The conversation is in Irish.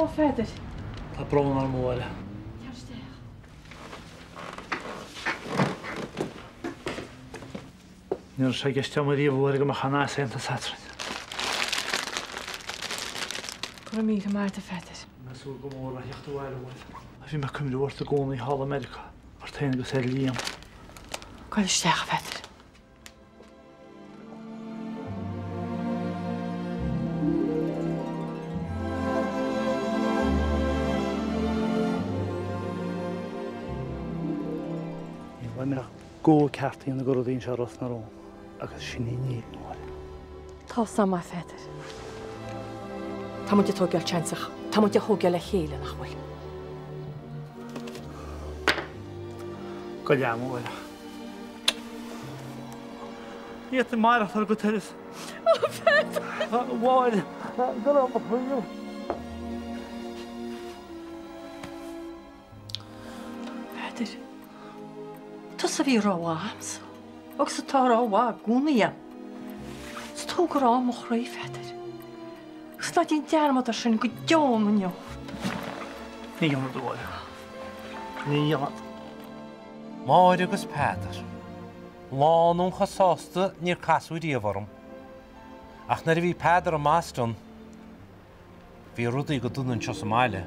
a Pheadair. Tá brón orm, a Mháire. Tar isteach. Ní raibh sé i gceist agam ariamh, a Mháire, go mbeadh aon easaontas eadrainn. Go raibh míle maith agat, a Pheadair. Bhí mé ag súil go mór le theacht abhaile, a Mháire. Bhí mé ag cuimhneamh ort i gcónaí thall i Meiriceá, ort féin agus ar Liam. Gabh isteach, a Pheadair. Níl uaim ach go ceart a dhéanamh de rudaí anseo i Ros na Rún agus sin í an fhírinne, a Mháire. Tá's a'm, a Pheadair. Tá muid ag tógáil seans ach tá muid á thógáil le chéile, nach bhfuil? Go lean, a Mháire. Ní fhéadfainn maireachtáil ar do d'uireasa. A Pheadair! A Mháire, go raibh mo chroí. Peadar, tusa a bhí rómhaith a'msa, agus atá rómhaith i gcónaí a'm. Is tú grá mo chroí, Pheadair. Agus ná déan dearmad ar sin go deo na ndeor. Ní dhéanfad, a Mháire. Ní dhéanfad. Máire agus Peadar. Lánúin chomh sásta níor casadh riamh orm. Ach nuair a bhí Peadar i mBoston, bhí rudaí go dona anseo sa mbaile.